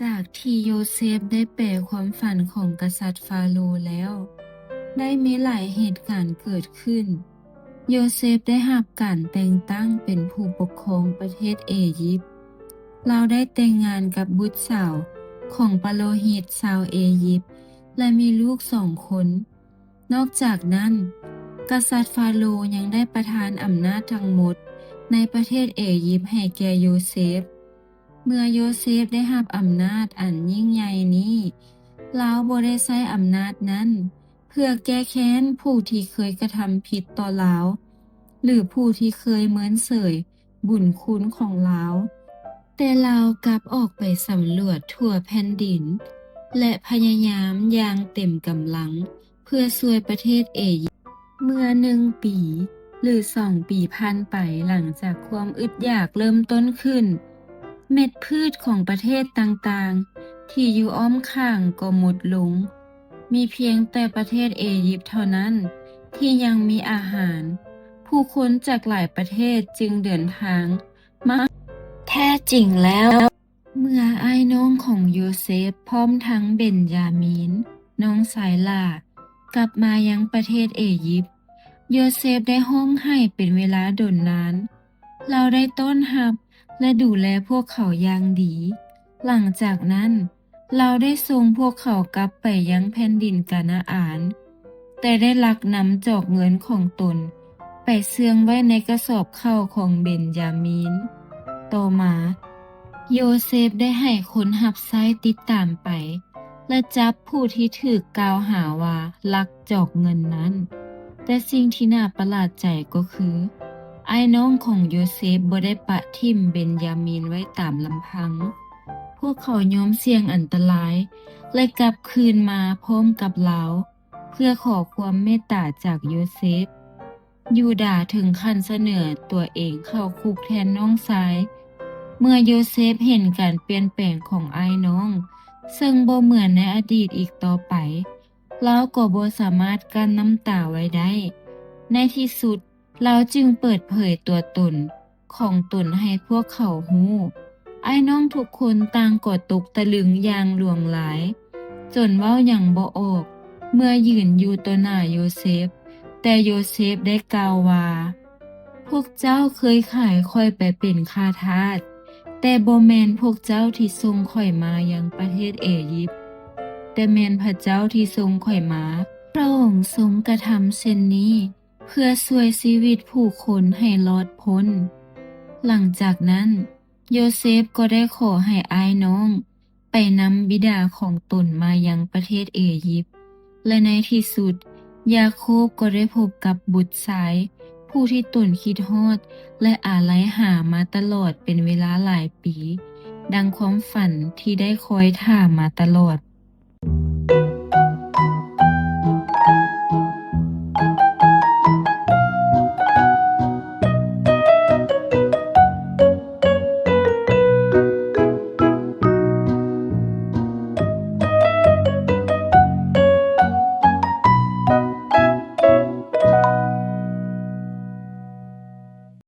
ຈາກທີ່ໂຢເຊບໄດ້ແປຄວາມຝັນຂອງກະສັດຟາໂຣແລ້ວ, ໄດ້ມີຫຼາຍເຫດການເກີດຂຶ້ນ. ໂຢເຊບໄດ້ຮັບການແຕ່ງຕັ້ງເປັນຜູ້ປົກຄອງປະເທດເອຢິບ. ລາວໄດ້ແຕ່ງງານກັບບຸດສາວຂອງປະໂລຫິດຊາວເອຢິບ ແລະ ມີລູກສອງຄົນ. ນອກຈາກນັ້ນ, ກະສັດຟາໂຣຍັງໄດ້ປະທານອຳນາດທັງໝົດໃນປະເທດເອຢິບໃຫ້ແກ່ໂຢເຊບ. ເມື່ອໂຢເຊບໄດ້ຮັບອຳນາດອັນຍິ່ງໃຫຍ່ນີ້, ລາວບໍ່ໄດ້ໃຊ້ອຳນາດນັ້ນເພື່ອແກ້ແຄ້ນຜູ້ທີ່ເຄີຍກະທຳຜິດຕໍ່ລາວ ຫຼື ຜູ້ທີ່ເຄີຍເມີນເສີຍບຸນຄຸນຂອງລາວ, ແຕ່ລາວກັບອອກໄປສຳຫຼວດທົ່ວແຜ່ນດິນ ແລະ ພະຍາຍາມຢ່າງເຕັມກຳລັງ ເພື່ອຊ່ວຍປະເທດເອຢິບ. ເມື່ອໜຶ່ງປີ ຫຼື ສອງປີຜ່ານໄປຫຼັງຈາກຄວາມອຶດຢາກເລີ່ມຕົ້ນຂຶ້ນ, ເມັດພືດຂອງປະເທດຕ່າງໆທີ່ຢູ່ອ້ອມຂ້າງກໍໝົດລົງ. ມີພຽງແຕ່ປະເທດເອຢິບເທົ່ານັ້ນທີ່ຍັງມີອາຫານ. ຜູ້ຄົນຈາກຫຼາຍປະເທດຈຶ່ງເດີນທາງມາ. ແທ້ຈິງແລ້ວ, ເມື່ອອ້າຍນ້ອງຂອງໂຢເຊບ ພ້ອມທັງເບັນຢາມີນ ນ້ອງຊາຍຫຼ້າ ກັບມາຍັງປະເທດເອຢິບ, ໂຢເຊບໄດ້ຮ້ອງໄຫ້ເປັນເວລາດົນນານ. ລາວໄດ້ຕ້ອນຮັບ ແລະ ດູແລພວກເຂົາຢ່າງດີ. ຫຼັງຈາກນັ້ນ, ລາວໄດ້ສົ່ງພວກເຂົາກັບໄປຍັງແຜ່ນດິນການາອານ, ແຕ່ໄດ້ລັກນຳຈອກເງິນຂອງຕົນໄປເຊື່ອງໄວ້ໃນກະສອບເຂົ້າຂອງເບັນຢາມີນ. ຕໍ່ມາ, ໂຢເຊບໄດ້ໃຫ້ຄົນຮັບໃຊ້ຕິດຕາມໄປ ແລະ ຈັບຜູ້ທີ່ຖືກກ່າວຫາວ່າລັກຈອກເງິນນັ້ນ. ແຕ່ສິ່ງທີ່ໜ້າປະຫຼາດໃຈກໍຄື, ອ້າຍນ້ອງຂອງໂຢເຊບບໍ່ໄດ້ປະຖິ້ມເບັນຢາມີນໄວ້ຕາມລຳພັງ. ພວກເຂົາຍອມສ່ຽງອັນຕະລາຍ ແລະ ກັບຄືນມາພ້ອມກັບລາວ ເພື່ອຂໍຄວາມເມດຕາຈາກໂຢເຊບ. ຢູດາເຖິງຂັ້ນສະເໜີຕົວເອງເຂົ້າຄຸກແທນນ້ອງຊາຍ. ເມື່ອໂຢເຊບເຫັນການປ່ຽນແປງຂອງອ້າຍນ້ອງ, ເຊິ່ງບໍ່ເໝືອນໃນອະດີດອີກຕໍ່ໄປ, ລາວກໍບໍ່ສາມາດກັ້ນນ້ຳຕາໄວ້ໄດ້. ໃນທີ່ສຸດ, ລາວຈຶ່ງເປີດເຜີຍຕົວຕົນຂອງຕົນໃຫ້ພວກເຂົາຮູ້. ອ້າຍນ້ອງທຸກຄົນຕ່າງກໍຕົກຕະລຶງຢ່າງຫຼວງຫຼາຍ, ຈົນເວົ້າຫຍັງບໍ່ອອກເມື່ອຢືນຢູ່ຕໍ່ໜ້າໂຢເຊບ. ແຕ່ໂຢເຊບໄດ້ກ່າວວ່າ, ພວກເຈົ້າເຄີຍຂາຍຂ້ອຍໄປເປັນຂ້າທາດ, ແຕ່ບໍ່ແມ່ນພວກເຈົ້າທີ່ສົ່ງຂ້ອຍມາຍັງປະເທດເອຢິບ, ແຕ່ແມ່ນພະເຈົ້າທີ່ສົ່ງຂ້ອຍມາ. ພຣະອົງຊົງກະທຳເຊັ່ນນີ້ ເພື່ອຊ່ວຍຊີວິດຜູ້ຄົນໃຫ້ລອດພົ້ນ. ຫຼັງຈາກນັ້ນ, ໂຢເຊບກໍໄດ້ຂໍໃຫ້ອ້າຍນ້ອງໄປນຳບິດາຂອງຕົນມາຍັງປະເທດເອຢິບ, ແລະ ໃນທີ່ສຸດ, ຢາໂຄບກໍໄດ້ພົບກັບບຸດຊາຍ ຜູ້ທີ່ຕົນຄິດຮອດ ແລະ ອາໄລຫາມາຕະຫຼອດເປັນເວລາຫຼາຍປີ, ດັ່ງຄວາມຝັນທີ່ໄດ້ຄອຍຖ້າມາຕະຫຼອດ.